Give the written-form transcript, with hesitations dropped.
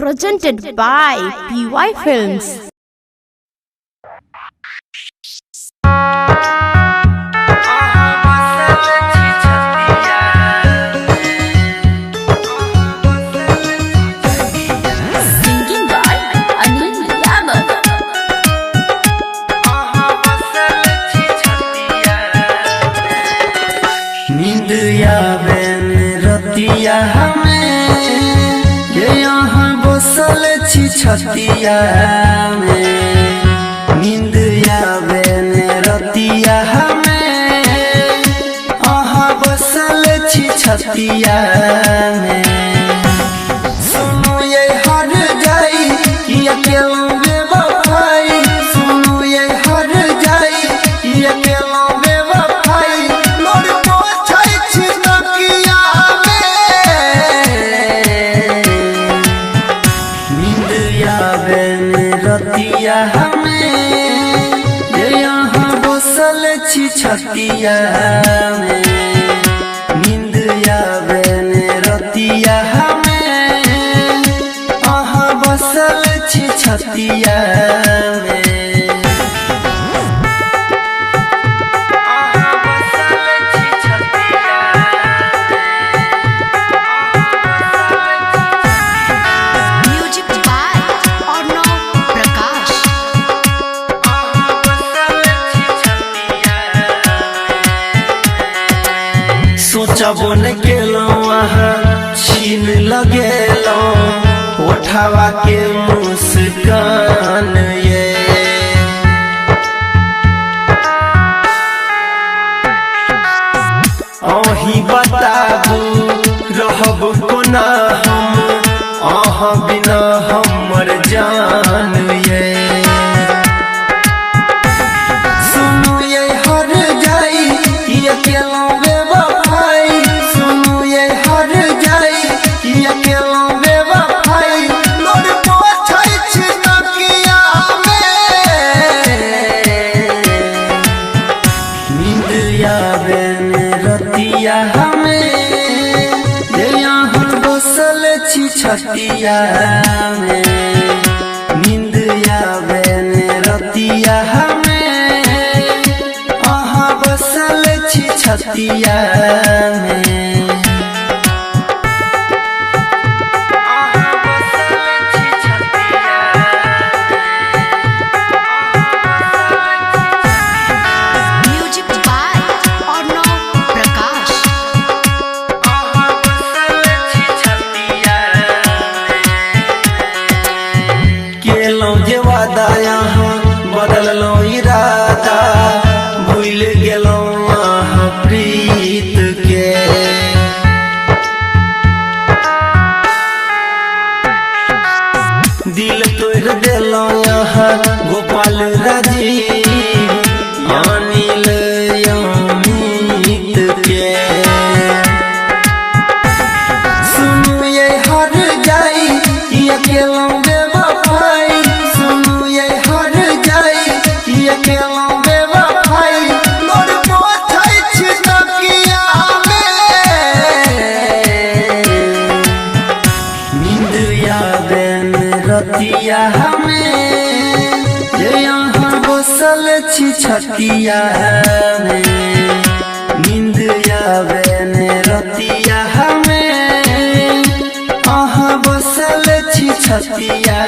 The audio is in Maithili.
Presented by PY Films. Singing by Anil Yadav. नींद आवेन रतिया हमें ये यहाँ बसल छी छतिया में। नींद आवेन रतिया हमें अहाँ बसल छी छतिया में। सुनु ये हर जाई किया केलौं बेवफाई, सुनु ये हर जाई किया केलौं बेवफाई, मोर पोछै छी तकिया में। नींद आवेन रतिया हमें ये यहाँ बसल छी छतिया में। नींद आवेन रतिया हमें अहाँ बसल छी छतिया में। अहाँ बसल छी छतिया Music by Arnav Prakash. सोचबो न केलौं अहाँ छीन लगेलौं ओठावा के मुस्कान ये। अहीं बताबू रहब कोना हम अहाँ बिना हमर जान ये। सुनु ये हर जाई किया केलौं बेवफाई, सुनु ये हर जाई किया केलौं बेवफाई, मोर पोछै छी तकिया में। नींद आवेन रतिया हमें ये यहाँ बसल छी छतिया में। नींद आवेन रतिया हमें अहाँ बसल छी छतिया में। अहाँ बसल छी छतिया। Music by Arnav Prakash. केलौं जे वादा यहाँ बदललौं इरादा, भूल गेलौं अहाँ प्रीत के। दिल तोड़ देलौं यहाँ गोपाल राजीव अनिल अमित के। सुनु ये हर जाई किया केलौं बेवफाई, सुनु ये हर जाई किया केलौं बेवफाई, मोर पोछै छी तकिया में। नींद आवेन रतिया हमें ये यहाँ बसल छी छतिया में। नींद आवेन रतिया हमें अहाँ बसल छी छतिया